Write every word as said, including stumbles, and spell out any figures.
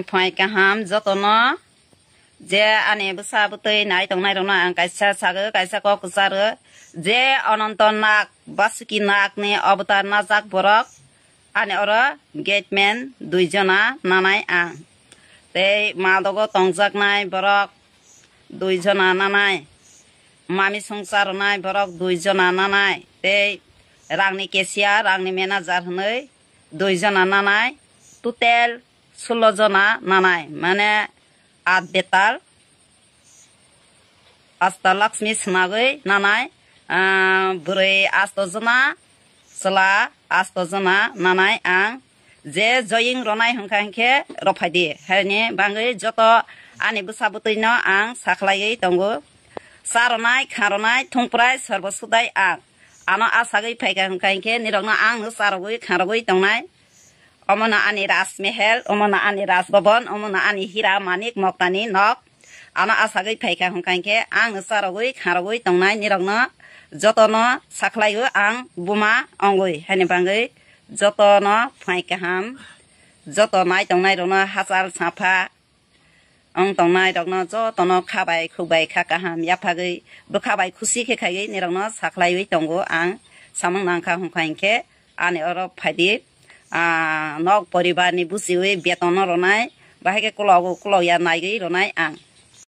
Phai kaham jotono, je ani bwsa bwtwi nai tongnai rokno ang kaisa sago, kaisa kok kwcharo, je Ananto Nag, Basuki Nag ni avatar najak borok, ani oro gateman dui jona nanai ang. Tei madogo tongjaknai borok dui jona nanai, mami songcha rwnai borok dui jona nanai, tei rangni cashier, rangni manager hwnwi dui jona nanai, total sullo jona nanai, mane at betal Asta Lakshmi swnagwi nanai, ah, bwrwi asto jona, chwla asto jona nanai ang. Je joying ronai hwnkha hinkhe rophaidi, haini bangwi joto ani bwsa bwtwino ang sakhlaiwi tongo. Cha ronai, kha ronai, thungprai, sorbo sudai ang. Ano asagwi phaikha hwnkha hinkhe nirokno ang no charogwi kharogwi tongnai. Omono ani Raj Mahal, omono ani Raj Bhavan, omono ani hira manik moktani nok. Ano asagwi phaikha hwnkha hinkhe ang no charogwi kharogwi tongnai nirokno jotono sakhlaio ang buma ongwi. Haini bangwi jotono phai kaham, joto nai tongnai rokno hachal sapha. Ang tongnai rokno jotono kha bai khuk bai kha kaham yaphagwi bwkha bai khusi khe khaiwi nirokno sakhlaiwi tongo ang. Samung nangkha hwnkha hinkhe ani oro phaidi, ah, nok poribar ni buchiwi beton no ronai, bahai khe kulogo kuloya naigwi ronai ang.